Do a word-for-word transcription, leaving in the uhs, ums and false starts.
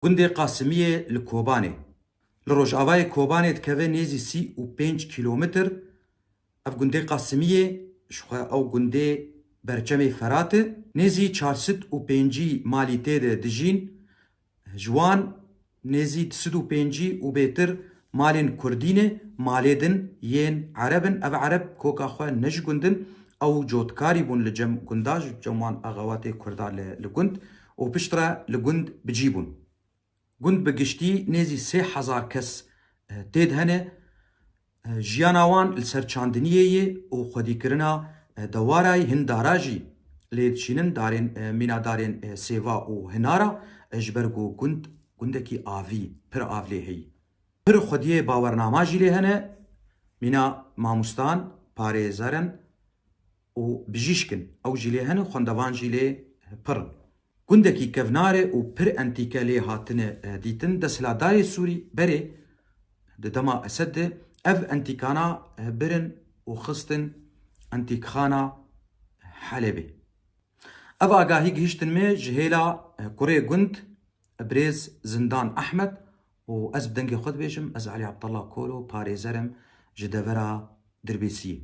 Gundê Qasimiyê li Kobanê. Li rojavayê Kobanê dikeve nêzî sî û pênc kîlometr. Ev gundê Qasimiyê, ji xwe ew gundê berçemê Ferat e. Nêzî çar sed û pêncî malî tê de dijîn. Ji wan nêzî du sed û pêncî û bêtir malên Kurdî ne, malê din yên Ereb in. Ev Ereb koka xwe ne ji gund in, ew cotkarî bûn li cem gunda, ji cem wan axewatê Kurda li, li gund û piştre li gund bi cî bûn. Gund bi giştî nêzî sê hezar kes, e, tê de hene. E, jiyana wan li ser çandiniyê ye û xwedîkirina, e, dewara yê hindara jî lê diçînin, darên, e, mîna darên, e, sêva û hinara, e, ji ber ku gund, gundekî avî, pir av lê heyî. Pir xwediyê bawernama jî lê hene, mîna mamustan, parêzerin û bijîşk in. Ew jî lê hene, xwendevan jî lê pir in. Gundekî kevnar e û pir entîke lê hatine, e, dîtin. Desthilatdarê Sûrî berê di dema Esed de ev entîkana, e, birin û xistin entîkxana Helebê. Ev agahî gihiştin me ji hêla, e, kurê gund, e, birêz Zindan Ehmed û ez bi dengê xwe dibêjim, ez Elî Abdullah Kolo, parêzer im ji devera Dirbêsiyê.